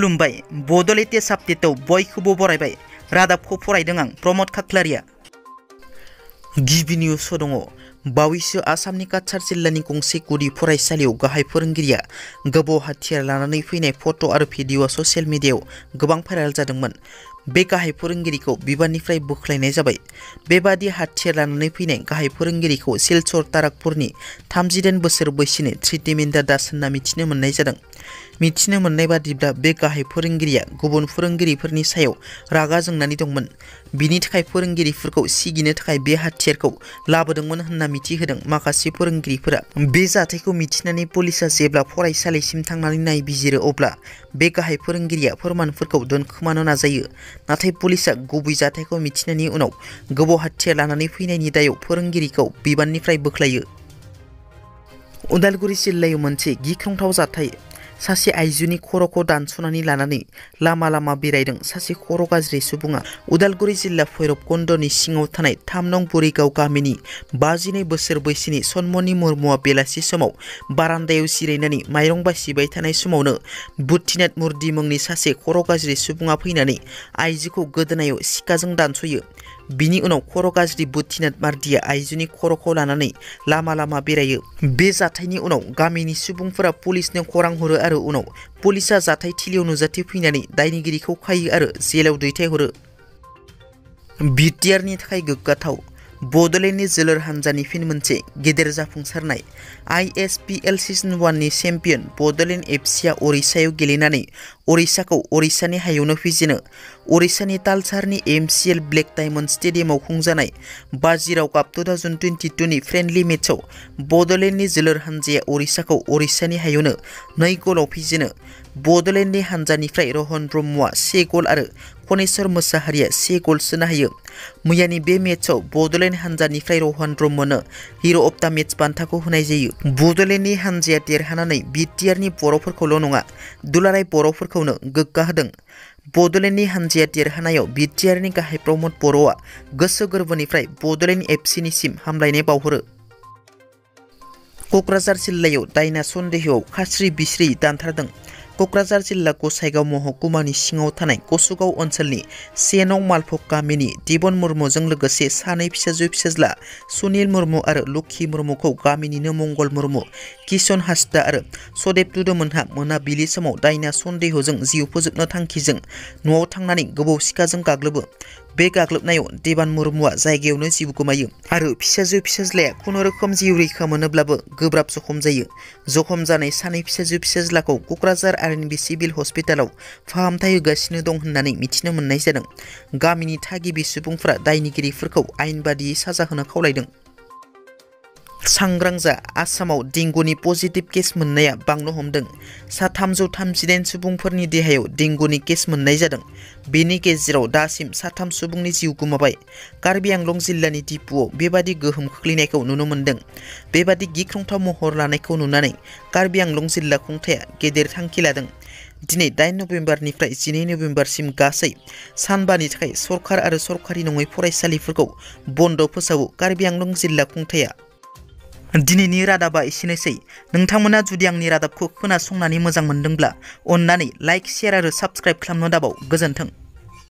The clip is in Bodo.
खुलुमबाय बड'लेण्ड आपडेटआव बयखौबो बरायबाय रादाबखौ फरायदों आं प्रमद खाख्लारिया। गिबि निउस दङ। बावैसो आसामनि काछार जिल्लानि गंसे गुदि फरायसालियाव गाहाय फोरोंगिरिया गोबौ हाथियार लानानै फैनाय फट' आरो भिडिअ'आ ससियेल मिडियायाव गोबां भाइराल जादोंमोन। बे गाहाय फोरोंगिरिखौ बिबाननिफ्राय बोख्लायनाय जाबाय। बेबादि हाथियार लानानै फैनाय गाहाय फोरोंगिरिखौ सिलचर ताराकपुरनि 38 बोसोर बैसोनि धृतिमेन्द्र दास होनना मिथिनो मोननाय जादों। मिथिनो मोननाय बादिब्ला बे गाहाय फोरोंगिरिया गुबुन फोरोंगिरिफोरनि सायाव रागा जोंनानै दंमोन। बिनि थाखाय फोरोंगिरिफोरखौ सिगिनो थाखाय बे हाथियारखौ लाबोदोंमोन होनना मिथिहोदों माखासे फोरोंगिरिफोरा। बे जाथायखौ मिथिनानै पुलिसआ जेब्ला फरायसालिसिम थांनानै नायबिजिरो अब्ला बे गाहाय फोरोंगिरिया फोरमानफोरखौ दोनखोमानो नाजायो। नाथाय पुलिसआ गुबै जाथायखौ मिथिनायनि उनाव गोबौ हाथियार लानानै फैनायनि दायाव फोरोंगिरिखौ बिबाननिफ्राय बोख्लायो। उदालगुरि जिल्लायाव मोनसे गिख्रंथाव जाथाय। सासे आइजोनि खर'खौ दानस'नानै लानानै लामा लामा बेरायदों सासे खर' गाज्रि सुबुङा। उदालगुरि जिल्ला भैरबकुन्दनि सिङाव थानाय 3 नं बुरिगाव गामिनि 52 बोसोर बैसोनि सनमनि मुर्मुआ बेलासि समाव बारान्दायाव जिरायनानै माइरं बासिबाय थानाय समावनो बुद्धिनाथ मुर्ति मुंनि सासे खर' गाज्रि सुबुङा फैनानै आइजोखौ गोदोनायाव सिखाजों दानस'यो। बिनि उनाव खर' गाज्रि बुद्धिनाथ मार्दिया आइजोनि खर'खौ लानानै लामा लामा बेरायो। बे जाथायनि उनाव गामिनि सुबुंफोरा पुलिसनो खौरां हरो आरो उनाव पुलिसआ जाथाय थिलियाव नुजाथि फैनानै दायनिगिरिखौ खायो आरो जेलाव दैथायहरो। बिटिआरनि थाखाय गोग्गाथाव। बड'लेण्डनि जोलुर हान्जानि फिन मोनसे गेदेर जाफुंसारनाय। ISPL सिजन 1 नि चेम्पियन बड'लेण्ड एफसिआ ओडिशायाव गेलेनानै ओडिशाखौ ओडिशानि हायावनो फेजेनो। ओडिशानि तालसारनि MCL ब्लेक डायमन्ड स्टेडियामाव खुंजानाय बाजीराव काप 2022 नि फ्रेन्डलि मेचआव बड'लेण्डनि जोलुर हान्जाया ओडिशाखौ ओडिशानि हायावनो 2 गलाव फेजेनो। बड'लेण्डनि हान्जानिफ्राय रहन ब्रह्मआ 1 गल आरो कनेश्वर मोसाहारिया 1 गल सोनो हायो। मैयानि बे मेचआव बड'लेण्ड हान्जानिफ्राय रहन ब्रह्मनो हिर' अफ दा मेच बान्थाखौ होनाय जायो। बड'लेण्डनि हान्जाया देरहानानै बिटिआरनि बर'फोरखौल' नङा दुलाराय बर'फोरखौनो गोग्गा होदों। बड'लेण्डनि हान्जाया देरहानायाव बिटिआरनि गाहाय प्रमद बर'आ गोसो गोरबोनिफ्राय बड'लेण्ड एफसिनिसिम हामलायनाय बावहरो। क'क्राझार जिल्लायाव दायना सन्देहआव खास्रि बिस्रि दानथारदों। क'क्राझार जिल्ला गसाइगाव महकुमानि सिङाव थानाय कसुगाव ओनसोलनि 1 नं मालभग गामिनि दिबन मुर्मुजों लोगोसे 2 फिसाजो फिसाज्ला सुनिल मुर्मु आरो लक्षी मुर्मुखौ गामिनिनो मंगल मुर्मु, किशन हांसदा आरो सदेब दुदुमोनहा मोनाबिलि समाव दायना सन्देहजों जिउ फोजोबनो थांखिजों न'आव थांनानै गोबौ सिखाजों गाग्लोबो। बे गाग्लोबनायाव देबान मुर्मुआ जायगायावनो जिउ गोमायो आरो फिसाजो फिसाज्लाया खुनुरोखोम जिउ रैखा मोनोब्लाबो गोब्राब जखम जायो। जखम जानाय 2 फिसाजो फिसाज्लाखौ क'क्राझार RNB सिभिल हस्पिटालाव फाहामथाय होगासिनो दं होननानै मिथिनो मोननाय जादों। गामिनि थागिबि सुबुंफोरा दायनिगिरिफोरखौ आयेन बादियै साजा होनो खावलायदों। सांग्रां जा, आसामाव डेंगुनि पजिटिभ केस मोननाया बांनो हमदों। 339 सुबुंफोरनि देहायाव डेंगुनि केस मोननाय जादों। बेनि गेजेराव दासिम 3 सुबुंनि जिउ गोमाबाय। कार्बि आंलं जिल्लानि डिपुआव बेबादि गोहोम खोख्लैनायखौ नुनो मोन्दों। बेबादि गिख्रंथाव महर लानायखौ नुनानै कार्बि आंलं जिल्ला खुंथाया गेदेर थांखि लादों। दिनै 8 नभेम्बरनिफ्राय 12 नभेम्बरसिम गासै सानबानि थाखाय सरकार आरो सरकारि नङै फरायसालिफोरखौ बन्द' फोसावो कार्बि आंलं जिल्ला खुंथाया। दिनैनि रादाबा एसेनोसै। नोंथांमोना जुदि आंनि रादाबखौ खोनासंनानै मोजां मोनदोंब्ला अन्नानै लाइक, शेयार आरो साबस्क्राइब खालामनो दाबाव। गोजोन्थों।